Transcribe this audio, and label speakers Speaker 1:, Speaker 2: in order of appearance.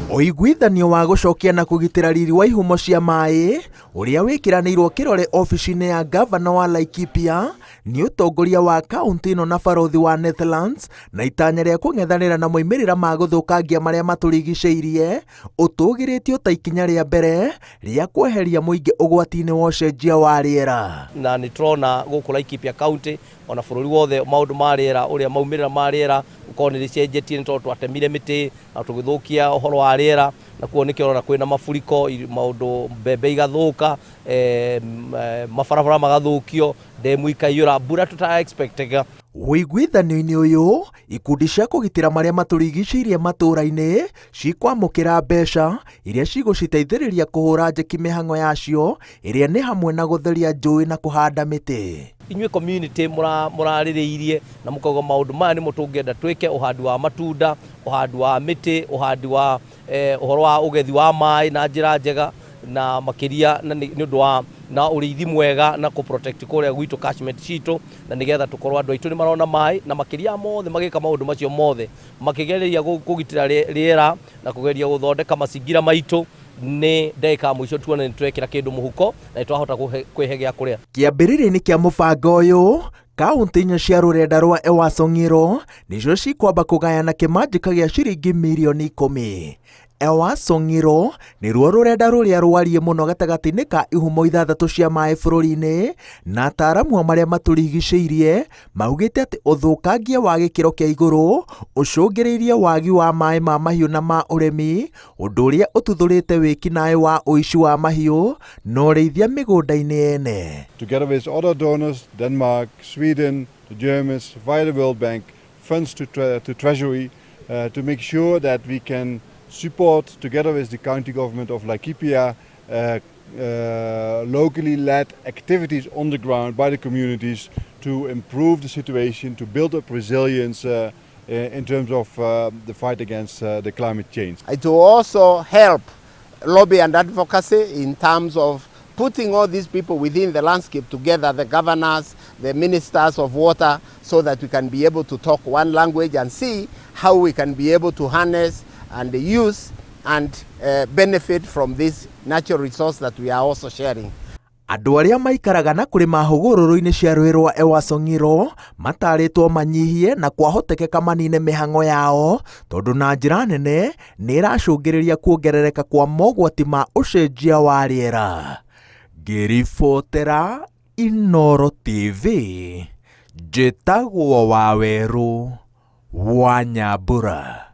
Speaker 1: Ũiguithanio wa gũcokia na kũgitĩra riri wa ihumo cia maĩ ũrĩa wĩkĩranĩirwo kĩrore obici-inĩ ya ngavana wa Laikipia nĩ ũtongoria wa kaũntĩ ĩno na barothi wa Netherlands na itanya rĩa kũng'ethanĩra na moimĩrĩra ma gũthũkangia marĩa matũrigicĩirie ũtũgĩrĩtio ta ikinya rĩa mbere rĩa kweheria mũingĩ ũgwati-inĩ wa ũcenjia wa rĩera.
Speaker 2: Na nĩ tũrona gũkũ Laikipia County ona bũrũri wothe maũndũ ma rĩera ũrĩa maumĩrĩra ma rĩera gũkorwo nĩ rĩcenjetie nĩ tondũ twatemire mĩtĩ na tũgĩthũkia ũhoro wa rĩera na kuo nĩkĩo ũrona kwĩna maburiko maũndũ mbembe igathũka eh, mabarabara magathũkio ndemu ikaiyũra mbura tũtara expectaga.
Speaker 1: Ũiguithanio-inĩ ũyũ, ikundi cia kũgitĩra marĩa matũrigicĩirie matũũra-inĩ cikwamũkĩra mbeca iria cigũciteithĩrĩria kũhũra njeki mĩhang'o yacio ĩrĩa nĩ hamwe na gũtheria njũĩ na kũhanda mĩtĩ.
Speaker 2: Inyuĩ community mũrarĩrĩirie na mũkauga maũndũ maya nĩmo tũngĩenda twĩke, ũhandi wa matunda, ũhandi wa mĩtĩ, ũhandi wa eh, ũhoro wa ũgethi wa maĩ na njĩra njega na makĩria na nĩ ũndũ wa na ũrĩithi mwega na kũ protect kũrĩa gwitũ catchment citũ na nĩgetha tũkorwo andũ aitũ nĩ marona maĩ na makĩria mothe magĩka maũndũ macio mothe makĩgeria kũgitĩra rĩera na kũgeria gũthondeka macingira maitũ nĩ ndagĩka ya mũico tuone nĩ twekĩra kĩndũ mũhuko na nĩ twahota kwĩhe gĩa kũrĩa.
Speaker 1: Kĩambĩrĩria-inĩ kĩa mũbango ũyũ, kauntĩ inya cia rũrenda rwa Ewaso Ng'iro nĩcio cikwamba kũgayana kĩmanjĩka gĩa ciringi mirioni ikũmi. Ewaso Ng'iro nĩruo rũrenda rũrĩa rwariĩ mũno gatagatĩ-inĩ ka ihumo ithathatũ cia maĩ bũrũri-inĩ, na ataaramu a marĩa matũrigicĩirie maugĩte atĩ ũthũkangia wa gĩkĩro kĩa igũrũ ũcũngĩrĩirie wagi wa maĩ ma mahiũ na ma ũrĩmi, ũndũ ũrĩa ũtuthũrĩte wĩkinaĩ wa ũici wa mahiũ na ũrĩithia mĩgũnda-inĩ ene.
Speaker 3: Together with other donors, Denmark, Sweden, the Germans, via the World Bank, funds to, tre to Treasury to make sure that we can support, together with the county government of Laikipia, locally led activities on the ground by the communities to improve the situation, to build up resilience in terms of the fight against the climate change.
Speaker 4: It will also help lobby and advocacy in terms of putting all these people within the landscape together, the governors, the ministers of water, so that we can be able to talk one language and see how we can be able to harness and use and benefit from this natural resource that we are also sharing.
Speaker 1: Andũ arĩa maikaraga na kũrĩma hũgũrũrũ-inĩ cia rũĩ rwa Ewaso Ng'iro matarĩtwo manyihie na kwahotekeka manine mĩhang'o yao tondũ na njĩra nene nĩ ĩracũngĩrĩria kuongerereka kwa mogwati ma ũcenjia wa rĩera. Ngĩribotera Inooro TV, njĩtagwo Wawerũ wa Nyambura.